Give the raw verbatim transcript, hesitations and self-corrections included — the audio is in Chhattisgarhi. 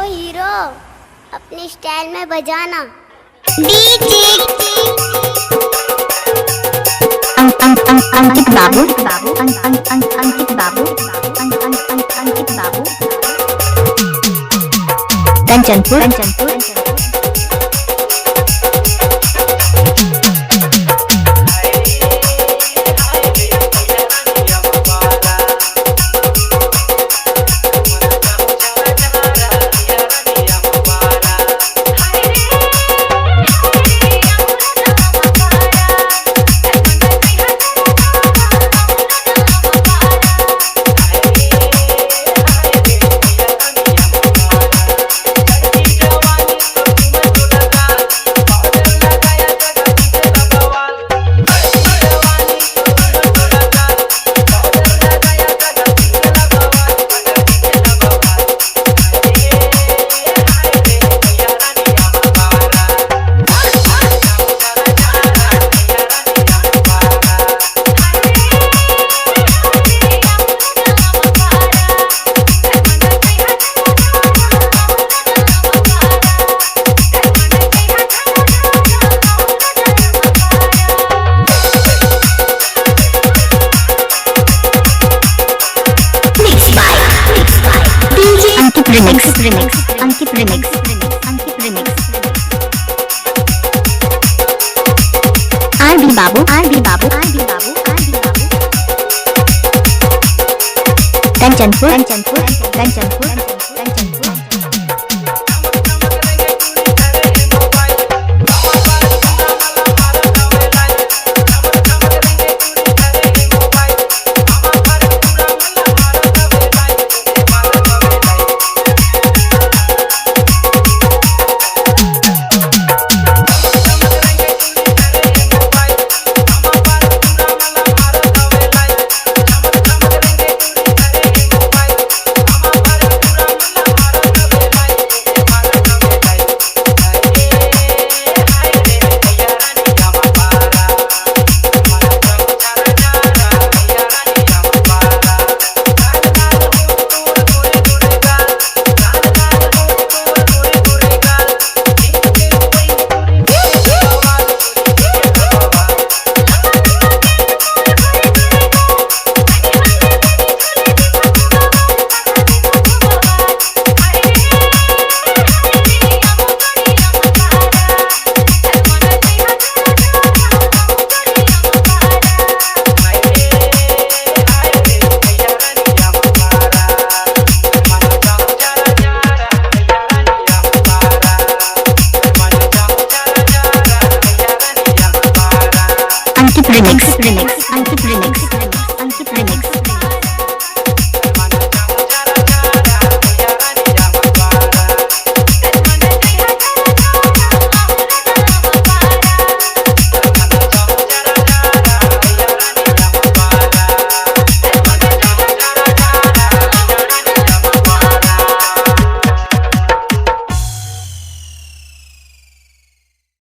हीरो, अपनी स्टाइल में बजाना। डीजे अं-, अं-, अं-, अंकित बाबू, अं-, अं-, अं-, अंकित बाबू, अं-, अं-, अं-, Ankit Babu, Kanchanpur, Kanchanpur. Mix by, mix by D J Ankit remix, remix, Ankit remix, Ankit remix. R B Babu, R B Babu, R B Babu, R B Babu. Kanchanpur, Kanchanpur, Kanchanpur, Kanchanpur. Ankit remix, remix, Ankit remix.